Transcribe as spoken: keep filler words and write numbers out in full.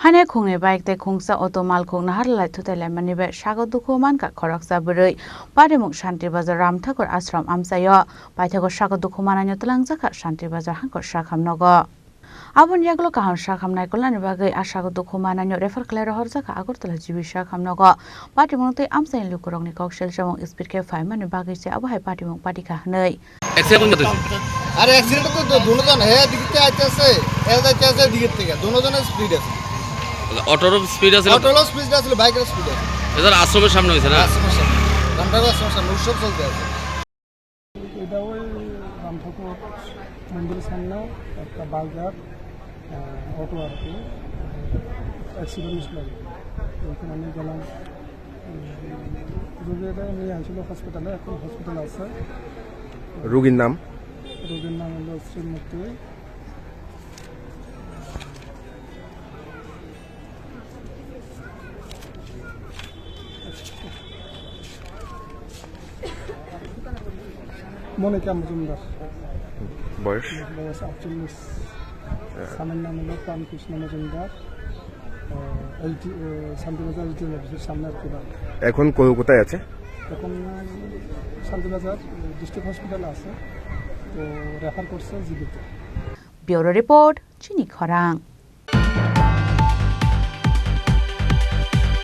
Ane khungni bike tei khungsa auto malkhung nahar lai thutai laimani bai sago dukhu mankha khoroksa bwrwi. Patimung Shanti Bazar Ram Thakur Ashram amchaio. Paithago sago dukhu mananio twlangjakha Shanti Bazar hangkor sakham nogo. Aboni yagulo kaham sakham naikolnani bagwi a sago dukhu mananio refer khlai rohorjakha Agartala G B sakham nogo. Patimung tei amchaini lukurokni kok selchamung speed khe phaimani bagwi se abo hai patimung patikha hwnwi. Accident কোন জায়গাতে হয়েছে? আরে অ্যাক্সিডেন্ট তো দু-, দুজন, হে দিক থেকে আইতেছে, এ যাইতেছে দিক থেকে, দুজনের স্পিড আছে। অটোর স্পিড আছে না? অটোর স্পিড আছে, বাইকের স্পিড আছে। এটা আশ্রমের সামনে হয়েছে না? আশ্রমের সামনে, রামঠাকুর আশ্রমের সামনে উৎসব চলতে আছে। এটা ওই রামঠাকুর মন্দিরের সামনে একটা বাজার, আহ, অটো আর কি, অ্যাক্সিডেন্ট হয়েছিল। তো ওখানে আমি গেলাম। রোগীটা নিয়ে আসলো হসপিটালে, এখন হসপিটালে আছে। রোগীর নাম? রোগীর নাম হলো শ্রীমতী। মনিকা মজুমদার। বয়স? বয়স আটচল্লিশ। স্বামীর নাম হলো প্রাণকৃষ্ণ মজুমদার। আহ, এলটি, আহ, শান্তিবাজার এলটি অফিসের সামনে আর কি বাড়ি। এখন কো-, কোথায় আছে? এখন শান্তিবাজার, আহ, ডিস্ট্রিক্ট হসপিটালে আছে। তো রেফার করছে জিবিতে। Bureau Report, Chini Khorang.